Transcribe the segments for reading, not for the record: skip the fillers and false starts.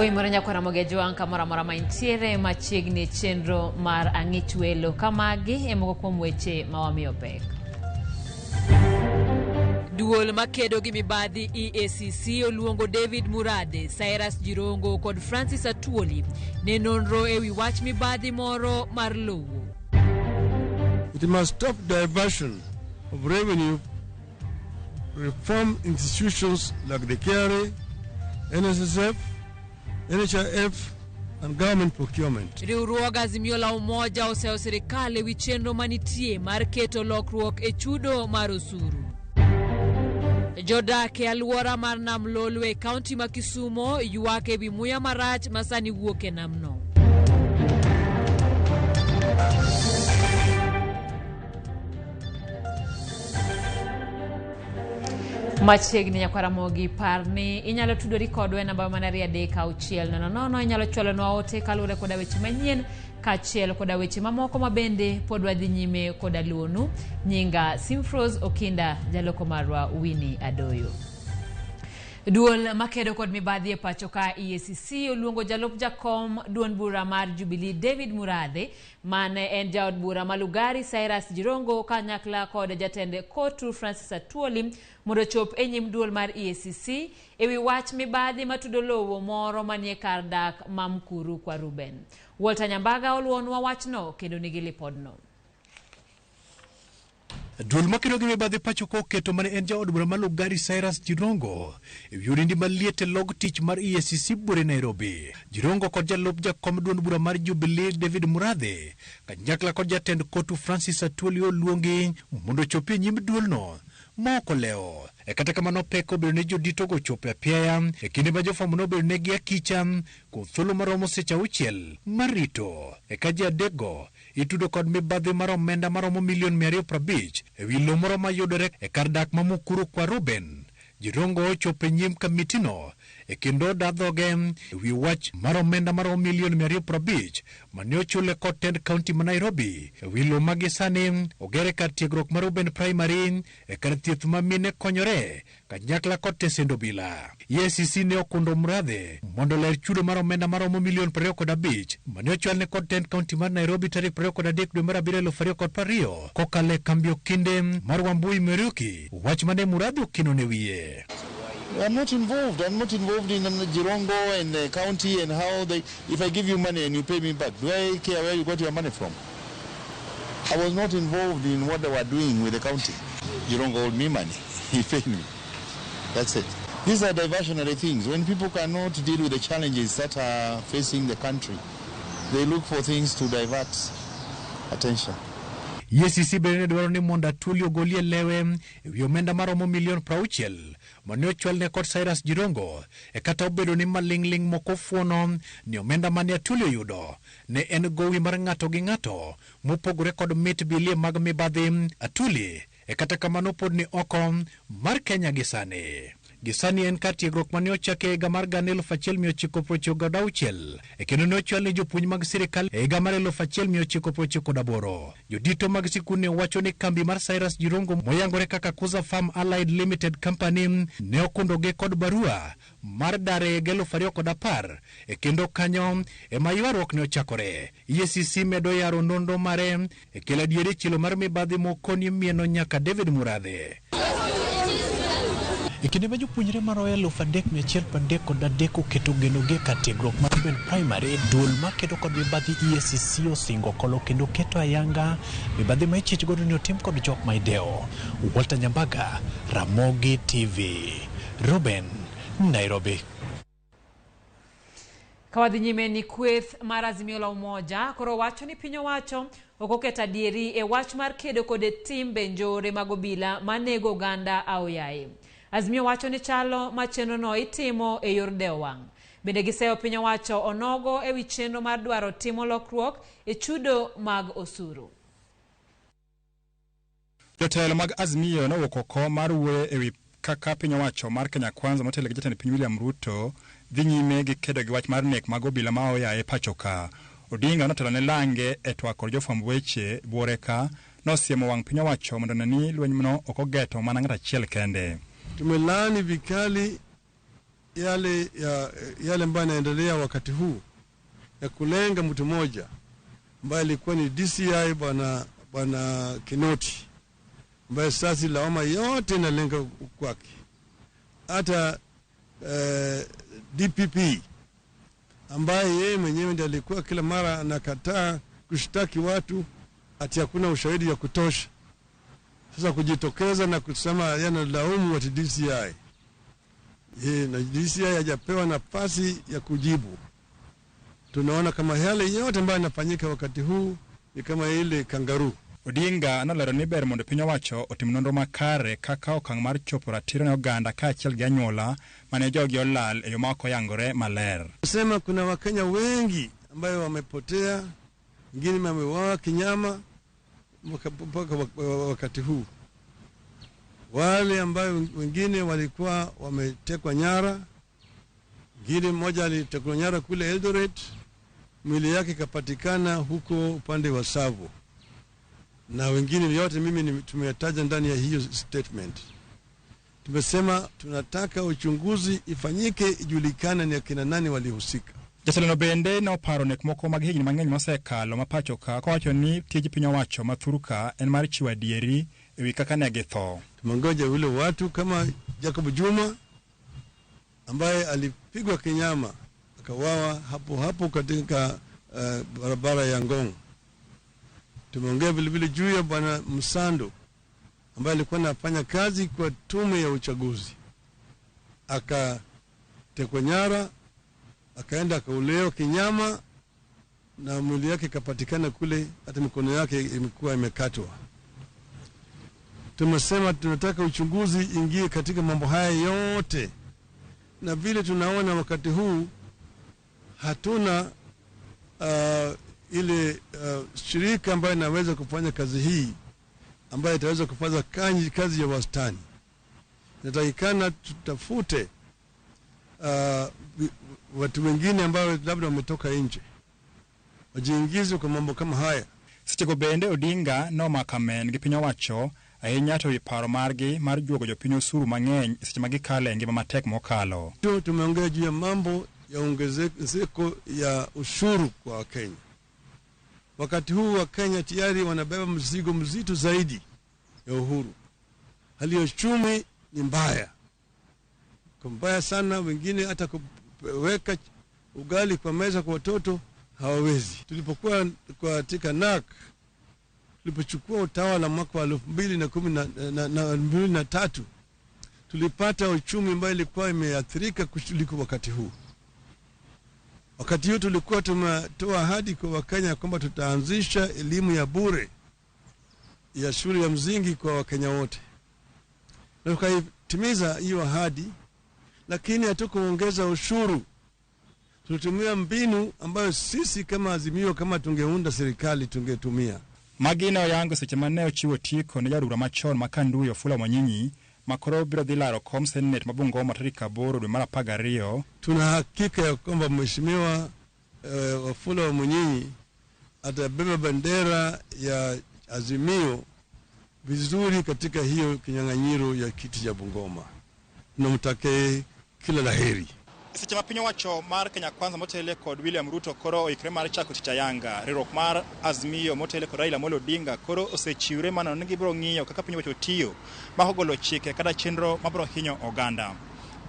Oimore nyakwar Ramogi Ajwang' kamoro amora ma intiere machiegni e chenro mar Ang'ich Welo. Ka magi e moko kuom weche ma wamiyo pek. Duol makedo gi mibadhi EACC oluongo David Murathe, Cyrus Jirongo kod Francis Atwoli ne nonro e wi wach mibadhi moro mar lowo. It must stop diversion of revenue, reform institutions like the KRA, NSSF, NHIF, and government procurement. Riwruog Azimio la Umoja oseyo sirikal e wi chenro manitie mar keto lokruok e chudo mar osuru. Jodak e alwora mar Nam Lolwe e kaunti ma Kisumo ywak e wi muya marach ma sani wuok e namno. Machiegni nyakwar Ramogi, par ni inyalo tudori kodwa e namba mana 23600. Inyalo chwalonwa ote kaluwore koda weche manyien kaachiel koda weche mamoko ma bende pod wadhi nyime koda luwonu. Nyinga Simfrose Okinda, jaloko marwa Winnie Adoyo. Duol makedo kod mibadhi e pacho ka EACC oluongo jalup jakom duond bura mar Jubilee David Murathe mane en jaod bura ma Lugari Cyrus Jirongo kanyakla kod jatend Kotu Francis Atwoli mondo ochop e nyim duol mar EACC e wi wach mibadhi matudo lowo moro manie kar dak ma Mkuru kwa Ruben. Walter Nyambaga oluonwa wachno kendo nigi lipodno. Duol makedo gi mibadhi pacho ka oketo mane en jaod bura ma Lugari Cyrus Jirongo e wi orindi maliet e log tich mar EACC buore Nairobi. Jirongo kod jalup jakom duond bura mar Jubilee David Murathe kanyakla kod jatend Kotu Francis Atwoli oluongi mondo ochopi e nyim duolno ma ok olewo. E kata kamano pek obedo ne joditogo ochopo e apiaya e kinde ma jofwambo nobedo negi akicha kuom thuolo maromo seche auchiel mar rito eka ji adekgo itudo kod mibadhi mar omenda maromo milion 250 e wi lowo moro mayudore e kar dak ma Mukuru kwa Ruben. Jirongo ochopo e nyim kamitino e kendo oda dhoge e wi wach mar omenda maromo milion 250 mane ochule kod tend kaunti ma Nairobi e wi lowo ma gisani oger e kar tiegruok ma Ruben Primary e kar thieth ma mine konyore kanyakla kod tesend obila. EACC ne okundo Murathe mondo oler chudo mar omenda maromo milion 25 mane ochwalne kod tend kaunti mar Nairobi tarik 23 dwe mar abiriyo 2020 kokalo e kambi okinde mar Wambui Muriuki, wach mane Murathe okino ne wiye. I'm not involved. I'm not involved in Jirongo and the county and how they... If I give you money and you pay me back, do I care where you got your money from? I was not involved in what they were doing with the county. Jirongo owed me money. He paid me. That's it. These are diversionary things. When people cannot deal with the challenges that are facing the country, they look for things to divert attention. EACC bende ne dwaro ni mondo Atwoli ogolie lewe e wi omenda maromo milion 60 mane ochwalne kod Cyrus Jirongo e kata obedo ni maling'ling' moko fuono ni omenda mane Atwoli oyudo ne en gowi mar ng'ato gi ng'ato mopogore kod mit bilie mag mibadhi. Atwoli e kata kamano pod ni oko mar Kenya gi sani. Gi sani en kar tiegruok mane ochaki e higa mar 1996 e kendo ne ochwal ne jopuonj mag sirikal e higa mar 1998. Jodito mag sikul ne wacho ni kambi mar Cyrus Jirongo moyangore kaka Kuza Farm Allied Limited Company ne okundogi kod barua mar dar e higa 2010 e kendo kanyo ema ywaruok ne ochakore. EACC medo yaro nonro mare e kelo adieri chilo mar mibadhi mokoni mieno nyaka David Murathe. E kinde ma jopuonjre maromo 3133 oketo genogi e kar tiegruok mar Ruben Primary, duol makedo kod mibadhi EACC osingo kolo kendo keto ayanga mibadhi ma ichich godo ni otim kod jok ma idewo. Walter Nyambaga, Ramogi TV, Ruben, Nairobi. Ka wadhi nyime ni kweth mar Azimio la Umoja koro wacho ni piny owacho ok oketo adieri e wach mar kedo kod timbe njore mag obila manego oganda aoyaye. Azimio wacho ni chalo ma chenrono itimo e yor dewo wang'. Bende giseyo piny owacho onogo e wi chenro mar dwaro timo lokruok e chudo mag osuru. Jotelo mag Azimio nowuok oko mar wuoyo e wi kaka piny owacho mar Kenya Kwanza motelo gi jatend piny William Ruto dhi nyime gi kedo gi wach mar nek mag obila ma oyaye pacho ka. Odinga notelo ne lange e twak kod jofwamb weche buore ka nosiemo wang' piny owacho mondo one ni lwenyno ok ogeto mana ng'at achiel kende. Tumelaani vikali Yale ambayo yanaendelea wakati huu ya kulenga mtu mmoja ambaye alikuwa ni DCI bwana Kinoti, ambaye sasa lawama yote inalenga kwake. Hata DPP ambaye yeye mwenyewe ndiye alikuwa kila mara anakataa kushtaki watu ati hakuna ushahidi ya kutosha. Sasa kujitokeza na kusema yanalaumu ati DCI. Ye, na DCI hajapewa nafasi ya kujibu. Tunaona kama yale yote ambayo yanafanyika wakati huu ni kama ile kangaroo. Odinga nolero ni ber mondo piny owacho otim nonro makare kaka okang' mar chopo ratiro ne oganda kaachiel gi anyuola mane jogi olal e yo ma ok oyangore maler. Sema kuna Wakenya wengi ambayo wamepotea, wengine wameuawa kinyama mpaka wakati huu. Wale ambayo wengine walikuwa wametekwa nyara, mwingine mmoja alitekwa nyara kule Eldoret, mwili yake ikapatikana huko upande wa Tsavo, na wengine yote mimi tumeyataja ndani ya hiyo statement. Tumesema tunataka uchunguzi ifanyike, ijulikane ni akina nani walihusika. Jatelono bende noparo nek moko mag higni mang'eny mosekalo ma pacho ka kowacho ni tij piny owacho ma thur ka en mar chiwo adieri ewi kaka ne githo. Tumengoja ule watu kama Jacob Juma ambaye alipigwa kinyama akawawa hapo hapo katika barabara ya Ngong. Tumeongea vile vile juu ya bwana Msando ambaye alikuwa anafanya kazi kwa tume ya uchaguzi, akatekwa nyara, akaenda akaulewa kinyama na mwili yake ikapatikana kule, hata mikono yake imekuwa imekatwa. Tumesema tunataka uchunguzi ingie katika mambo haya yote, na vile tunaona wakati huu hatuna ile shirika ambayo inaweza kufanya kazi hii, ambayo itaweza kufanya kazi ya wastani. Inatakikana tutafute watu wengine ambao labda wametoka nje wajiingize kwa mambo kama haya. Sechego bende Odinga nomako amen gi piny owacho ahinya to wi paro margi mar juogo jopiny osuru mang'eny seche ma gikalo e ngima matek mokalo. Tumeongea juu ya mambo ya ongezeko ya ushuru kwa Wakenya. Wakati huu Wakenya tayari wanabeba mzigo mzito zaidi ya uhuru. Hali ya uchumi ni mbaya, mbaya sana. Wengine hata kuweka ugali kwa meza kwa watoto hawawezi. Tulipokuwa katika NARC, tulipochukua utawala mwaka wa 2013, tulipata uchumi ambayo ilikuwa imeathirika kuliko wakati huu. Wakati huu tulikuwa tumetoa ahadi kwa Wakenya kwamba tutaanzisha elimu ya bure ya shule ya msingi kwa Wakenya wote, na tukaitimiza hiyo ahadi, lakini hatukuongeza ushuru. Tulitumia mbinu ambayo sisi kama Azimio, kama tungeunda serikali, tungetumia. Magi ne oyango seche mane ochiwo otiko ne jaod bura machon ma Kanduyi Wafula Wanyinyi ma koro biro dhi laro kom senet ma Bungoma tarik 8 dwe mar 12. Tuna hakika ya kwamba Mheshimiwa Wafula Wamunyinyi atabeba bendera ya Azimio vizuri katika hiyo kinyang'anyiro ya kiti cha Bungoma. Tunamtakia kila laheri. Seche ma piny owacho mar Kenya Kwanza motele kod William Ruto koro oikre mar chako tich ayanga, riwruok mar Azimio motele kod Raila Amolo Odinga koro osechiwre maneno ni gibiro ng'iyo kaka piny owacho tiyo mak ogolo chike kata chenro mabiro hinyo oganda.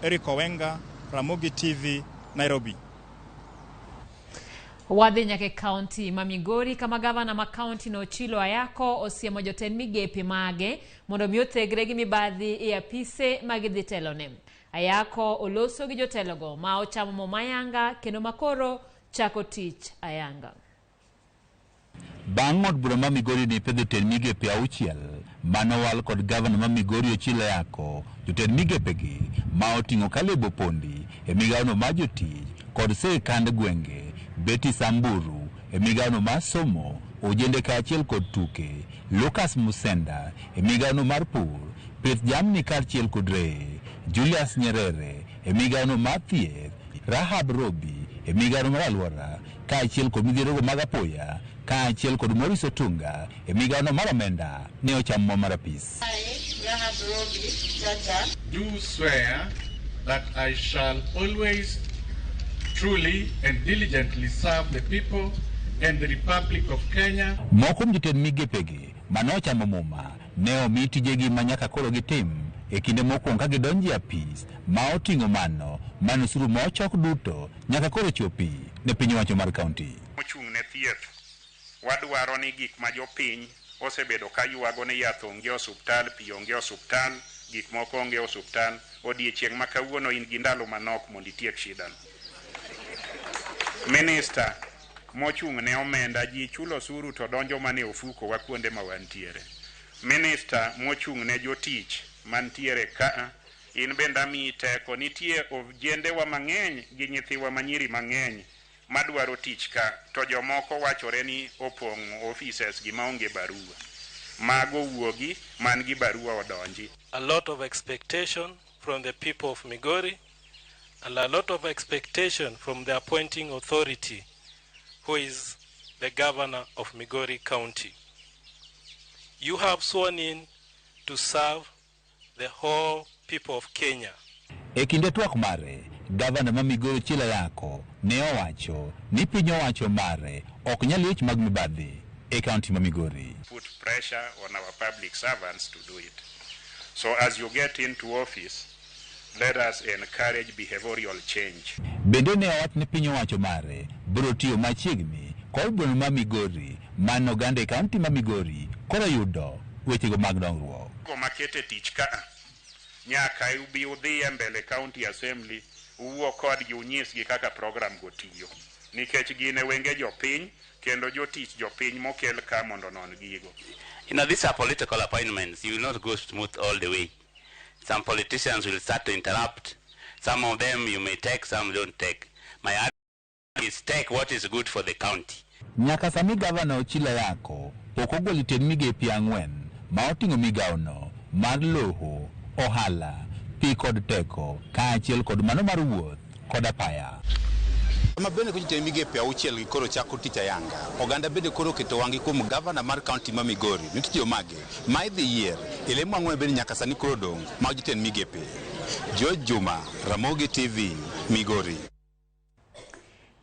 Eric Owenga, Ramogi TV, Nairobi. Wadhi nyaka e kaunti ma Migori kama gavana ma kaunti no Ochilo Ayako osiemo jotend migepe mage mondo mi othegre gi mibadhi e apise ma gidhi telone. Ayako oloso gi jotelogo ma ochamo mo mayanga kendo makoro chako tich ayanga. Bang' od bura ma Migori ne pedho jotend migepe 6 manowal kod gavana ma Migori Ochilo Ayako, jotend migepegi ma oting'o Caleb Opondi e migawono mar jotich kod sirkand gwenge, Betty Samburu e migawono mar somo, ojende kaachiel kod tuke, Lucas Musenda e migawono mar pur, pith jamni kaachiel kod reye, Julius Nyerere e migawono mar thieth, Rahab Robi e migawono mar alwora kaachiel kod midhierogo mag apoya kaachiel kod Maurice Otunga e migawono mar omenda ne ochamo mo mar apis. I, Rahab Robi Chacha, do swear that I shall always truly and diligently serve the people and the Republic of Kenya. Moko kuom jotend migepegi manochamo muma ne omi tijegi ma nyaka koro gitim e kinde mokwongo ka gidonjo e apis ma oting'o mano mano osuru ma ochok duto nyaka koro chopi ne piny owacho mar kaunti. Mochung' ne thieth, wadwaro ni gik ma jopiny osebedo ka ywago ni yath onge e osuptal, pi onge e osuptal, gik moko onge e osuptal, odiechieng' ma kawuono in gi ndalo manok mondo itiek shida no. Minister mochung' ne omenda, ji chulo osuru to donjo mana e ofuko wa kuonde ma wantiere. Minister mochung' ne jotich mantiere ka, in bende amiyi teko, nitie ojendewa mang'eny gi nyithiwa manyiri mang'eny madwaro tich ka, to jomoko wachore ni opong'o offices gi maonge barua. Mago wuogi man gi barua odonji. A lot of expectation from the people of Migori and a lot of expectation from the appointing authority, who is the governor of Migori County. You have sworn in to serve the whole people of Kenya. E kinde twak mare, gavana ma Migori Ochilo Ayacko ne owacho ni piny owacho mare ok nyal weche mag mibadhi e kaunti ma Migori. Put pressure on our public servants to do it. So as you get into office, let us encourage behavioral change. Bende ne owach ni piny owacho mare biro tiyo machiegni kod gweng' ma Migori man oganda e kaunti ma Migori koro yudo wechego mag dongruok. Go makete tich ka nyaka ubi udhi e mbele county assembly, uwuo kodgi, unyisgi kaka program go tiyo, nikech gin e wenge jopiny kendo jotich jopiny mokel ka mondo onon gigo. These are political appointments. You will not go smooth all the way. Some politicians will start to interrupt. Some of them you may take, some don't take. My advice is take what is good for the county. Nyaka sani gavana Ochilo Ayacko pok ogolo jotend migepe 4 ma oting'o migawono mar lowo, ohala, pi kod teko, kaachiel kod mano mar wuoth kod apaya. Ma bende ko jotend migepe 6 gi koro chako tich ayanga. Oganda bende koro oketo wang'gi kuom gavana mar kaunti ma Migori. Nitie jomage ma idhi yier e lemo 4 bende nyaka sani koro dong' mag jotend migepe. George Juma, Ramogi TV, Migori.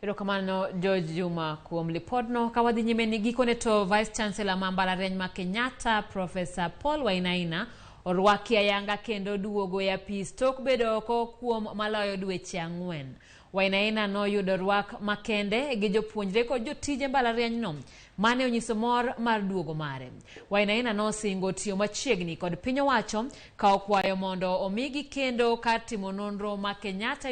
Erokamano George Juma kuom lipodno. Ka wadhi nyime ni gikone to Vice Chancellor ma mbalariany ma Kenyatta Professor Paul Wainaina orwaki ayanga kendo duogo e apis tok bedo oko kuom maloyo dweche 4. Wainaina noyudo rwak makende gi jopuonjre kod jotije mbalarianyno mane onyiso mor mar duogo mare. Wainaina nosingo tiyo machiegni kod piny owacho ka okwayo mondo omigi kendo kar timo nonro ma Kenyatta.